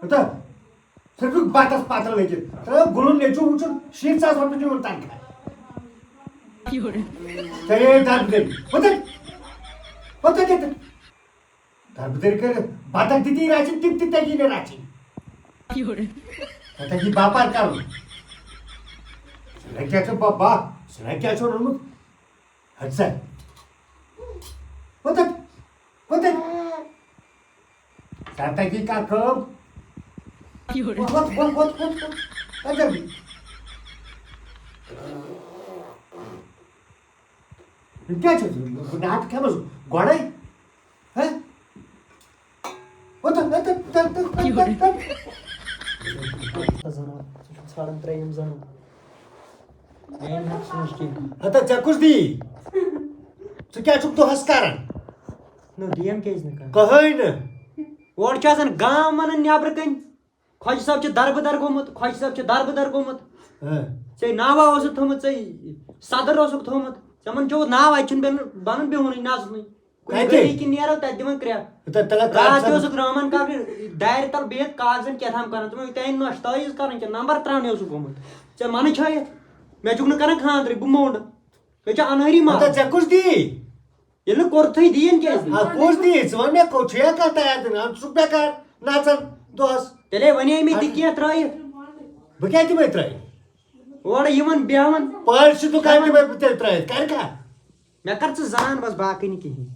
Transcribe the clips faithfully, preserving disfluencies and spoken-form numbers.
ہتا، صرف بتس پتھر لٔگِتھ۔ ترٛٲو گُلُن نیٚچوٗ وٕچھُن، شیٖتھ ساس رۄپیہِ دیُن تنخواہ۔ ژےٚ یے دربٕدٔری۔ وۄتھ اَتہِ۔ وۄتھ اَتہِ۔ دربٕدٔری کٔرِتھ بتس دِتی رچھِنۍ، تِم تہِ تگی نہٕ رچھِنۍ۔ ژےٚ تگی باپار کرُن۔ ژےٚ کیٛاہ چھُ با-، با-، ژےٚ کیٛاہ چھُ روٚنمُت؟ ہٹ سا۔ وۄتھ اَتہِ۔ وۄتھ اَتہِ۔ ژےٚ تگی کانٛہہ کٲم؟ وۄتھ، وۄتھ، وۄتھ، وۄتھ، وۄتھ۔ وۄتھ جلدی۔ یہِ کیٛاہ چھُ؟ بہٕ ناٹہٕ کھٮ۪مہٕ گۄڈَے۔ ہہ؟ وۄتھ، وۄتھ، وۄتھ، وۄتھ، وۄتھ، وۄتھ۔ زنان، ژٕ چھُکھ ژھانڈان ترٛیٚیِم زنان۔ میٛانہِ حق سوٗنٛچ کینٛہہ۔ ہتا، ژےٚ کُس دی؟ ژٕ کیٛاہ چھُکھ دۄہَس کران؟ نہ، ڈی ایم کیٛازِ نہٕ کران؟ کٕہٕنۍ نہٕ۔ اورٕ چھُ آسان گام وَنان نٮ۪برٕ کَنۍ، خۄجہِ صٲب چھُ دربہٕ در گوٚمُت، خۄجہِ صٲب چھُ دربہٕ در گوٚمُت۔ ہہ۔ ژےٚ ناوا اوسُکھ تھوٚمُت، ژےٚ صدر اوسُکھ تھوٚمُت، ژےٚ وَن چیوٚوُت ناو، اَتہِ چھُنہٕ بٮ۪ن-، بَنان بِہُنٕے، نَژنٕے۔ کُنہِ کَتہِ؟ گلی کِنۍ نیرو، تَتہِ دِوان کرٛٮ۪کھ۔ تہٕ تَلہ راتھ تَتھ تہِ اوسُکھ رحمان کاکرِ دارِ تل بِہِتھ، کاغذن کیٛاہ تام کران۔ تِمن تام نۄش تٲویٖز کران کینٛہہ، نمبر ترٛاونہِ اوسُکھ گوٚمُت۔ ژےٚ منہٕ چھٲیِتھ؟ مےٚ چھُکھ نہٕ کران خانٛدرٕے، بہٕ موٚنٛڈ۔ مےٚ چھِ انٲری مطلب ماران۔ ژےٚ کُس دی؟ ییٚلہِ نہٕ کوٚرتھٕے دِیِن کیٛازِ نہٕ؟ آ، کُس دی؟ ژٕ وَن مےٚ، کوٚت چھُ ہٮ۪کان تیار دِنہٕ؟ آ، ژٕ چھُکھ بیکار نژان دۄہس۔ تیٚلے وَنے مےٚ، دِ کینٛہہ ترٛٲیِتھ۔ بہٕ کیٛاہ دِمے ترٛٲیِتھ؟ اورٕ یِوان بیٚہوان۔ پٲلۍ چھِ دُکان کھٮ۪وان۔ دِمے بہٕ تیٚلہِ ترٛٲیِتھ، کَرِ کیٛاہ؟ مےٚ کر ژٕ زنان بس، باقٕے نہٕ کِہیٖنۍ۔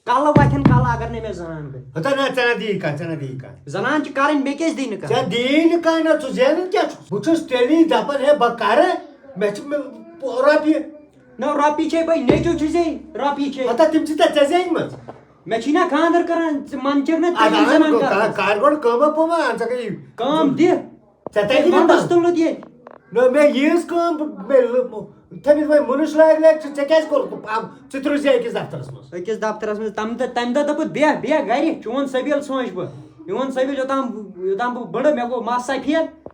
کلہٕ وتھن کلہٕ اگر نہٕ مےٚ زنان گٔے۔ ہتا نہ، ژےٚ نہ دی کانٛہہ، ژےٚ نہ دی کانٛہہ۔ زنان چھِ کرٕنۍ، مےٚ کیٛازِ دی نہٕ کانٛہہ؟ ژےٚ دی نہٕ کانٛہہ نہ، ژٕ زینان کیٛاہ چھُکھ؟ بہٕ چھُس تیٚلی دپان، ہے بہٕ کرٕ، مےٚ چھِ مےٚ رۄپیہِ۔ نہ، رۄپیہِ چھے بھائی، نیٚچو چھُ ژےٚ رۄپیہِ چھے۔ ہتا تِم چھِ ژےٚ، ژےٚ زینمٕژ۔ مےٚ چھِی نہ خانٛدر کران، ژٕ منٛدچھکھ نہ اَدٕ تیٚلہِ اَہَن زنان گوٚو، کتھ۔ کر، کر گۄڈٕ کٲمہ پٲمہ، اہن ژےٚ گٔیی۔ کٲم دِ۔ ژےٚ تَگی نہٕ وَندَس منٛز؟ تُلُتھ ییٚتہِ۔ نہ، مےٚ ییٖژ کٲم، بہٕ، مےٚ لٔ-، تھٲمِتۍ وۄنۍ مُنُش لارِ لارِ، ژٕ، ژےٚ کیٛازِ کوٚرُتھ نہٕ پَم-، ژٕ تہِ روٗزِ أکِس دفترَس منٛز۔ أکِس دفترَس منٛز، تَمہِ دۄہ، تَمہِ دۄہ دوٚپُتھ، بیٚہہ، بیٚہہ گَرِ، چون سبیٖل سونٛچہِ بہٕ۔ میون سبیٖل یوٚتام، یوٚتام بہٕ بٕڑٕ، مےٚ گوٚو مَس سفید،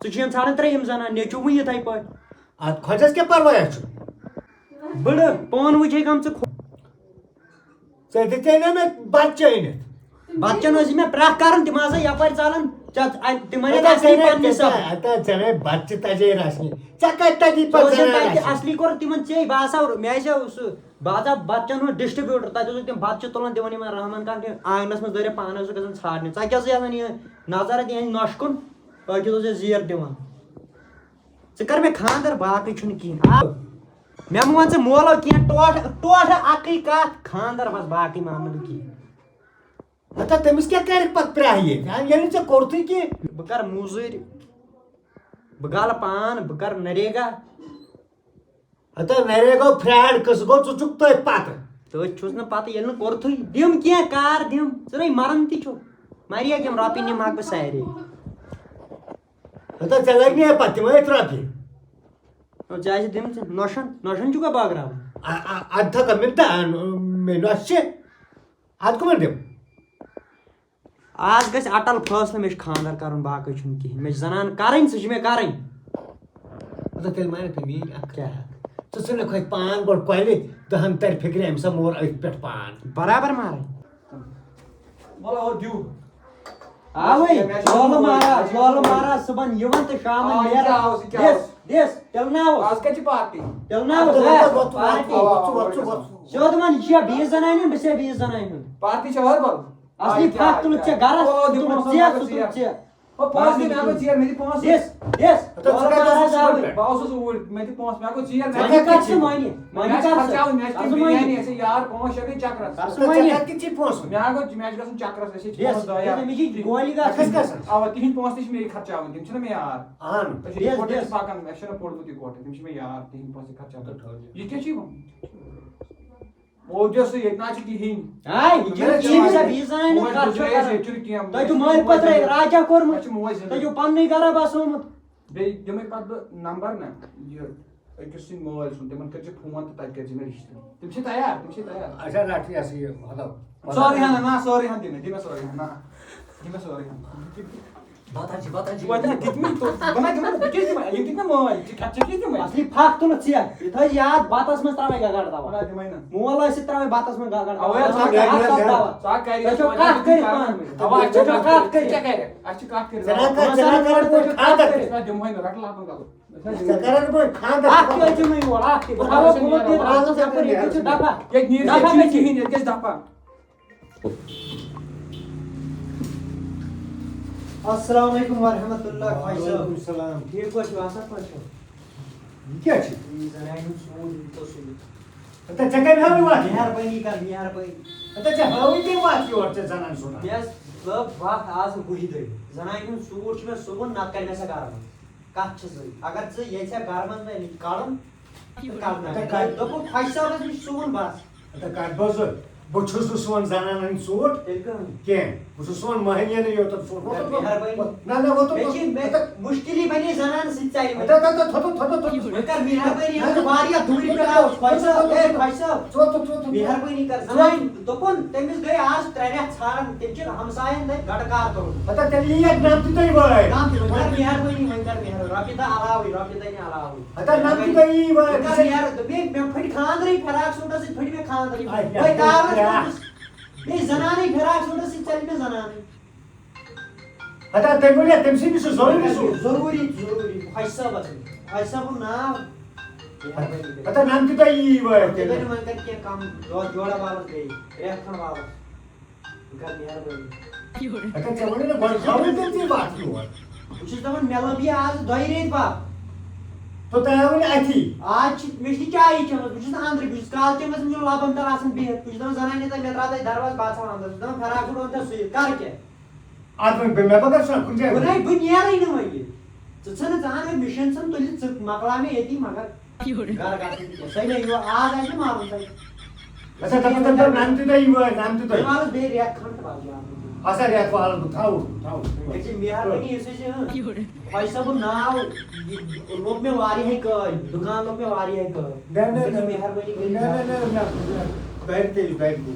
ژٕ چھُ یَن ژھانٛڈان ترٛیٚیِم زنان، نیٚچوٗ وٕنہِ یِتھَے پٲٹھۍ۔ اَتھ خۄجَس کیٛاہ پَرواے چھُ؟ بٕڑٕ، پانہٕ وٕچھے کَم ژٕ خۄ-، ژےٚ دِژے نہ مےٚ بَتہٕ چٲنِتھ۔ بَتہٕ چٮ۪ن ٲسۍ مےٚ پرٛٮ۪تھ کَرُن، تِم ہسا یَپٲرۍ ژَلان، ژےٚ، اَ-، تِمَن ہَتہِ اَصلی ژےٚ، پَننہِ ژےٚ، سب۔ ہَتہِ ژےٚ نَے بَتہٕ چہِ تَجے رَسنہِ۔ ژےٚ کَتہِ تَگی ژےٚ پَتہٕ اوس زَنان تَتہِ رَسنہِ؟ اَصلی کوٚر تِمَن ژے، بہٕ ہسا، مےٚ ہسا اوس سُہ، بہٕ ہسا بَتہٕ چٮ۪ن ہُنٛد ڈِسٹِرٛبیوٗٹَر، تَتہِ اوسُکھ تِم بَتہٕ چہِ تُلان دِوان یِمَن رحمان کَنٹِنیوٗ آنٛگنَس منٛز دٲرِتھ، پانہٕ اوسُکھ گژھان ژھانٛڈنہِ۔ ژےٚ کیٛاہ اوسُے آسان یہِ نظر اَتہِ یِہِنٛدِ نۄشہِ کُن؟ أکِس اوس یہِ زیٖر دِوان۔ ژٕ کَر مےٚ خانٛدر، باقٕے چھُنہٕ کِہیٖنۍ۔ آ، مےٚ مہٕ وَن ژٕ مولو کینٛہہ، ٹوٹھ-، ٹوٹھٕ اَکٕے کَتھ، خانٛدر بَس، باقٕے مانہٕ نہٕ بہٕ کِہیٖنۍ۔ ہتا تٔمِس کیٛاہ کَرِ پَتہٕ پرٛاہ ییٚتہِ؟ ہا، ییٚلہِ نہٕ ژےٚ کوٚرتھٕے کینٛہہ۔ بہٕ کَرٕ موٚزوٗرۍ، بہٕ گَلہٕ پان، بہٕ کَرٕ نَریگا۔ ہتا نَریگا فرٛاڈ قٕصہٕ گوٚو، ژٕ چھُکھ تٔتھۍ پَتہٕ۔ تٔتھۍ چھُس نہٕ پَتہٕ، ییٚلہِ نہٕ کوٚرتھٕے۔ دِم کینٛہہ کار دِم، ژٕ نَے مَران تہِ چھُکھ۔ مَریکھ یِم رۄپیہِ نِمہٕ ہاکھ بہٕ سارے۔ ہتا ژےٚ لَگہِ نہٕ پَتہٕ تِمَے أتھۍ رۄپیہِ۔ او، ژےٚ آسہِ دِم ژٕ نۄشَن، نۄشَن چھُکھا بٲگراوان؟ آ، آ، اَدٕ تھَکا مِنتا، آ، مےٚ نۄشہِ چھِ۔ اَدٕ کَمَن دِم؟ آز گژھِ اَٹَل فٲصلہٕ، مےٚ چھُ خانٛدَر کَرُن، باقٕے چھُنہٕ کِہیٖنۍ۔ مےٚ چھِ زَنان کَرٕنۍ، سُہ چھِ مےٚ کَرٕنۍ۔ مطلب، تیٚلہِ مانہِ تہٕ میٛٲنۍ اَکھ کیٛاہ؟ ژٕ ژھٕن نہٕ کھۄتہِ پان گۄڈٕ کۄلہِ، دَہَن تَرِ فِکرِ، أمۍ سا مور أتھۍ پٮ۪ٹھ پان۔ برابر مارٕنۍ۔ وَلہٕ ہو دیو۔ آوٕے، مےٚ چھُ لولہٕ مہراز، لولہٕ مہراز صُبحن یِوان تہٕ شامَن آ، یہِ نیران۔ کیٛاہ اوس، یہِ کیٛاہ دِس، اوس؟ دِس، تیٚلہِ نا اوس۔ آز کَتہِ چھِ پارٹی؟ تیٚلہِ نا اوس، اَدٕ ہے، وۄتھ، وۄتھ، پارٹی۔ وۄتھ، وۄتھ، وۄتھ، وۄتھ۔ سیوٚد وَن، یہِ چھا بیٚیہِ زَنانہِ ہُنٛد، بہٕ چھا بیٚیہِ زَنانہِ ہُنٛد؟ پارٹی چھا ہُہ بَل؟ اَصلی آ، پھَکھ تُلُتھ ژےٚ گَرَس، آ، دِمو تُلُتھ سا ژےٚ، مےٚ سُہ گژھِ تُلُتھ یہِ۔ ژےٚ۔ او، پونٛسہٕ دِ، مےٚ گوٚو ژیر، مےٚ دِ پونٛسہٕ۔ دِس، دِس، ہَتہٕ ژٕ کَتہِ چھُکھ سُہ پَتہٕ؟ بہٕ اوسُس اوٗرۍ، مےٚ دِ پونٛسہٕ، مےٚ گوٚو ژیر، مےٚ وۄنۍ کَتہِ کَر ژٕ وۄنۍ؟ وۄنۍ مےٚ کَر ژٕ؟ خرچاوُن، مےٚ چھِ اَصٕل وۄنۍ۔ بِریانی، اَسہِ چھِ یار پانٛژھ شےٚ گٔے چَکرَس۔ کَر ژٕ ژٕ وۄنۍ؟ کَتہِ کِتھ چھِ پونٛسہٕ؟ مےٚ ہا گوٚو، مےٚ چھِ گژھُن چَکرَس، أسۍ چھِ دِس، پانٛژھ دۄہ دِس، یار۔ أمِس چھِ گۄلہِ گژھان۔ اَسہِ کیٛاہ سا؟ اَوا، تِہِنٛدۍ پونٛسہٕ تہِ چھِ مےٚ خرچاوٕنۍ، تِم چھِنہ مےٚ یار۔ اَہَن۔ أسۍ چھِ دِس، یِکوَٹَے دِس۔ چھِ پَکان، اَسہِ چھُنہ پوٚرمُت یِکوَٹَے، تِم چھِ مےٚ یار، تِہِنٛدۍ پونٛسہٕ تہِ خرچاوٕنۍ۔ تہٕ ٹھٔہر۔ یہِ کیٛاہ چھِ یِوان؟ موجود سُہ ییٚتہِ نہ چھِ کِہیٖنۍ۔ آے، یہِ چھُنہٕ مےٚ ٹھیٖک، چھُنہٕ ژےٚ بیٚیہِ زَنان موج ہُنٛد خرچہٕ بُجے اَسہِ، کران۔ ییٚتہِ چھُنہٕ کینٛہہ۔ تۄہہِ چھُو مٲلۍ پٔترٕ راجا کوٚرمُت۔ اَسہِ چھِ موج زِندٕ۔ تۄہہِ چھُو پَننُے گَرا بَسومُت۔ بیٚیہِ دِمَے پَتہٕ بہٕ نمبر نہ، یہِ أکِس سٕنٛدۍ مٲلۍ سُنٛد، تِمَن کٔرۍزِ فون تہٕ تَتہِ کٔرۍزِ مےٚ رِشتہٕ۔ تِم چھِ تیار، تِم چھِ تیار۔ اچھا، رَٹ یہِ ہسا یہِ، مطلب، سورُے ہَن، نہ، سورُے ہَن دِ مےٚ، دِ مےٚ سورُے ہَن، نہ، دِ مےٚ سورُے ہَن۔ بتہٕ ہَن چھِ، بتہٕ ہَن چھِ۔ وۄنۍ تہِ کِتھ مِنٛٹ تو، بہٕ ما دِمو، بہٕ کیٛازِ دِمہٕ؟ یِم دِتۍ مےٚ مٲلۍ، ژٕ کَتھ ژےٚ کیٛازِ دِمَے؟ اصلی پھکھ تُلُتھ ژےٚ، یہِ تھٲے یاد، بتس منٛز ترٛاوَے گگر دوا۔ وَلہٕ دِمَے نہٕ۔ مول ٲسِتھ ترٛاوَے بتس منٛز گگر دوا۔ اَوَے حظ، ژٕ ژٕ کَر کَر، دوا۔ ژٕ کَر یہِ تۄہہِ چھو وۄنۍ کَتھ ژٕ کٔرِتھ کَر پانہٕ وۄنۍ۔ ؤنۍ؟ اَوا، اَسہِ چھِ تۄہہِ چھو کَتھ کَتھ کٔرِتھ۔ کٔرِتھ؟ ژٕ کیٛاہ کَرِ؟ اَسہِ چھِ کَتھ کٔرِتھ۔ ژٕ کَرَن بہٕ خانٛدَر۔ ژٕ کَرَن بہٕ خانٛدَر۔ اَکھ تہِ أژِو نہٕ یور، اَکھ تہِ۔ بہٕ تھاوَو فون کٔرِتھ، راتَس یَپٲرۍ، ییٚتہِ چھِ دَفعہ۔ ییٚتہِ نیرِ دَفعہ نہٕ گژھِ۔ کِہیٖنۍ، ییٚتہِ گژھِ دَفعہ۔ السلام علیکم ورحمۃ اللہ، خۄش صٲب۔ وعلیکم السلام۔ ٹھیٖک پٲٹھۍ چھِو، اَصٕل پٲٹھۍ چھِو؟ یہِ کیٛاہ چھِ؟ یہِ زَنانہِ ہُنٛد سوٗٹ دیُتو سُہ۔ تہٕ ژےٚ کَمہِ ہاوٕے وَتھ یہِ؟ مہربٲنی کر، مہربٲنی۔ تہٕ ژےٚ ہاوٕے کَمہِ وَتھ یور ژےٚ زَنان سُنٛد؟ مےٚ حظ لٔب وَتھ آز وُہہِ دۄہہِ۔ زَنانہِ ہُنٛد سوٗٹ چھُ مےٚ سُوُن، نَتہٕ کَڑِ مےٚ سۄ گَرٕ منٛز۔ کَتھ چھِ سۄ؟ اگر ژٕ ییٚژھِ ہا گَرٕ منٛز مےٚ نِش کَڑُن، تہٕ کَڑناو۔ دوٚپُن خۄجہِ صٲبَس نِش سُوُن بَس۔ تہٕ کَتھ بوز، بہٕ چھُس نہٕ سُوان زَنانَن ہٕنٛدۍ سوٗٹ تیٚلہِ کٕہٕنۍ؟ کینٛہہ۔ بہٕ چھُس سُوان مٔہنِوٮ۪نٕے یوت سوٗٹ۔ مہربٲنی۔ نہ، نہ، ووت۔ مےٚ چھِ مےٚ مُشکِلی بَنے زَنان سۭتۍ ژَرِ وۄنۍ۔ تھوٚد، تھوٚد، تھوٚد، تھوٚد۔ وۄنۍ کَر مہربٲنی، یہِ چھُ واریاہ دوٗرِ پٮ۪ٹھ آوُس۔ خۄجہِ صٲب، اے خۄجہِ صٲب، ژٕ ووت، ژٕ ووت۔ مہربٲنی کَر۔ زَنانہِ دوٚپُن، تٔمِس گٔے آز ترٛےٚ رٮ۪تھ ژھانٛڈان، تٔمۍ چھِ ہمساین تَتہِ گَٹہٕ کار کوٚرمُت۔ ہتا تیٚلہِ یی اَتہِ نَمتہٕ تۄہہِ وٲے۔ نَمتہٕ، وۄنۍ کَر مہربٲنی، وۄنۍ کَر مہربٲنی، رۄپیہِ دَہ علاوٕے، رۄپیہِ دَہ نہٕ علاوٕے۔ ہتا نَمتہٕ تۄہہِ یی وٲے۔ وۄنۍ کَر مہر-، دوٚپمے، مےٚ پھٔٹۍ خانٛدرٕے، فراق سوٗٹَس سۭتۍ پھٔٹۍ مےٚ خانٛدرٕے۔ اَدٕ کیٛاہ، وۄنۍ کاوَس کیٛاہ؟ بیٚیہِ زَنانٕے فراق سوٗٹَس سۭتۍ ژَلہِ مےٚ زَنانٕے۔ ہتا تٔمۍ ووٚن، تٔمۍ سٕنٛدِ چھُ ضروٗری سُہ۔ ضروٗری، ضروٗری۔ خۄجہِ صٲبَس، خۄجہِ صٲبُن ناو۔ ہتا نَمتہٕ تۄہہِ یی وٲے۔ تیٚلہِ وۄنۍ کَر کینٛہہ کَم، دۄد جوڑا والَس بیٚیہِ، رٮ۪تھ کھنٛڈ والَس۔ بہٕ کَرٕ مہربٲنی۔ ہتا ژےٚ ووٚنُے نہ گۄڈٕ تھاوٕے تٔمۍ ژےٚ وَتھ یور۔ بہٕ چھُس دَپان، مےٚ لٔب یہِ آز دۄیہِ ریٚتۍ بَب۔ تہٕ تۄہہِ آوٕ نہٕ اَتھی۔ آز چھِ، مےٚ چھِ نہٕ چایی چٮ۪مٕژ، بہٕ چھُس نہٕ اَنٛدرٕ، بہٕ چھُس کالہٕ چٮ۪مٕژ، مےٚ چھُ لَبَن تَل آسان بِہِتھ، بہٕ چھُس دَپان، زَنانہِ تہِ، مےٚ ترٛاو تَتہِ دَروازٕ، بہٕ اَژٕ ہا اَنٛدَر، بہٕ چھُس دَپان، فراق سوٗٹ اوٚن تَتھ سُوِتھ، کَرٕ کیٛاہ؟ اَتھ وۄنۍ مےٚ پَتہ چھُنہ کُنہِ جایہِ۔ بہٕ نَے، بہٕ نیرٕے نہٕ وۄنۍ ییٚتہِ۔ ژٕ ژھٕنہٕ، ژٕ اَن وۄنۍ مِشیٖن ژھٕن تُلِتھ، ژٕ مۄکلاو مےٚ ییٚتی، مگر گَرٕ گژھُن کینٛہہ۔ سۄے مےٚ یور آز آسہِ مارُن تۄہہِ۔ اچھا، دَپُن تٔمۍ، دَپُن نَمتہِ دۄہ یہِ وٲتۍ، نَمتہِ دۄہ۔ مےٚ والَس بیٚیہِ رٮ۪تھ کھنٛڈ تہٕ بَس جان۔ اچھا، رٮ۪تھ والَس بہٕ تھاوُن، تھاوُن۔ مےٚ چھِ مہربٲنی، یُس أسۍ، اۭں، خۄجہِ صٲبُن ناو، یہِ لوٚب مےٚ واریاہَے کٲلۍ، دُکان لوٚب مےٚ واریاہَے کٲلۍ۔ نہ، نہ، مےٚ چھِ نہ۔ مہربٲنی کٔرِتھ۔ نہ، نہ، نہ، نہ، نہ۔ گَرِ تیٚلہِ، گَرِ گوٚو۔